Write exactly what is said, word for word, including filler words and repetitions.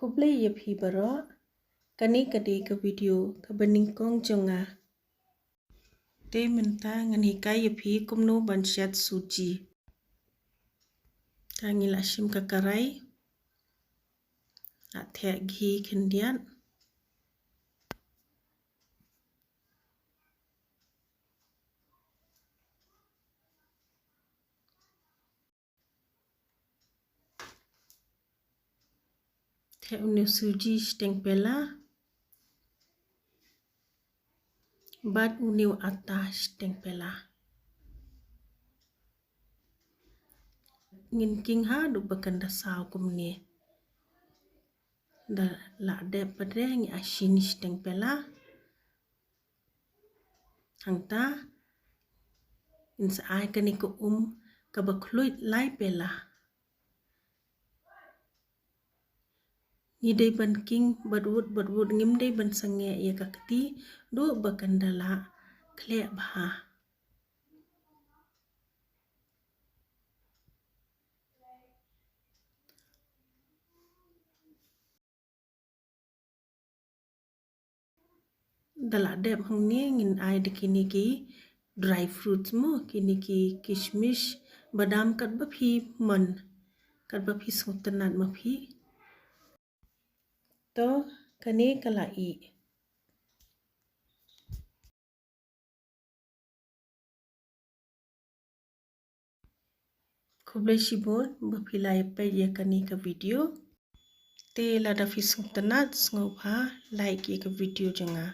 Khublei ïa phi baroh. Kane ka dei ka video kaba nyngkong jong nga. Te mynta ngan hikai ïa phi kumno ban shet suji. Te ngi la shim ka karai. La theh ghee khyndiat. Theh une u suji shiteng pela. Bad une u atta shiteng pela. Ngin king haduh ba kan da saw kumne. Da la dep pat re ngi ai shini shiteng pela. Hangta ngin sa ai kane ka um kaba khluit lai pela. Ngi dei ban king bad wut bad wut, ngim dei ban sangeh ïa ka kti, duh ba kan da la khleh bha. Da la dep hangne ngin ai da kine ki dry fruits mo, kine ki kishmish, badam, katba phi mon, katba phi sngewtynnat ma phi. To, kane ka la ih. Khublei shibun ba phi la ïa peit ïa kane ka video. Te lada phi sngewtynnat sngewbha like ïa ka video jong nga.